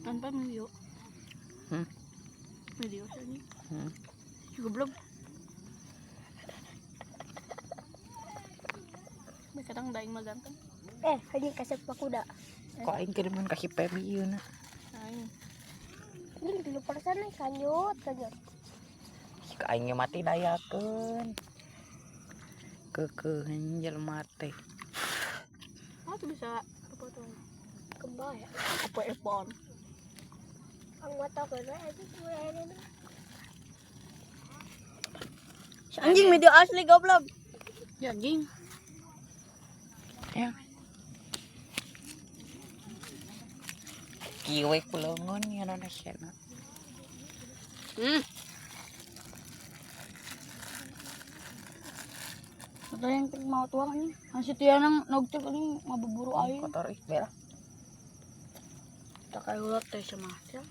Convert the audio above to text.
Tanpa video. Hmm? Video sa ni. Hmm. Goblok. May katang daing magantong. Eh, anjing kasep pakuda. Kok aing ke demen ka si Pebi ieu na. Ay. Ini 3% nih, kanyut, kanyut. Si ka aing ge mati dayakeun. Keukeuheun jelema teh. Ah, tuh bisa apa tuh? Kembang ya. Apa epon? Ang mata ko na, anjing gue ini. Si anjing video asli goblok. Ya anjing. Ya. Kieu we kuleungeun ya Indonesia na. Ito yung mau tuang ini. Ang si Tia nang nagtag ini mabuburo ayo. Kotor ih belah. Tak kayak ulat teh sama. Ya.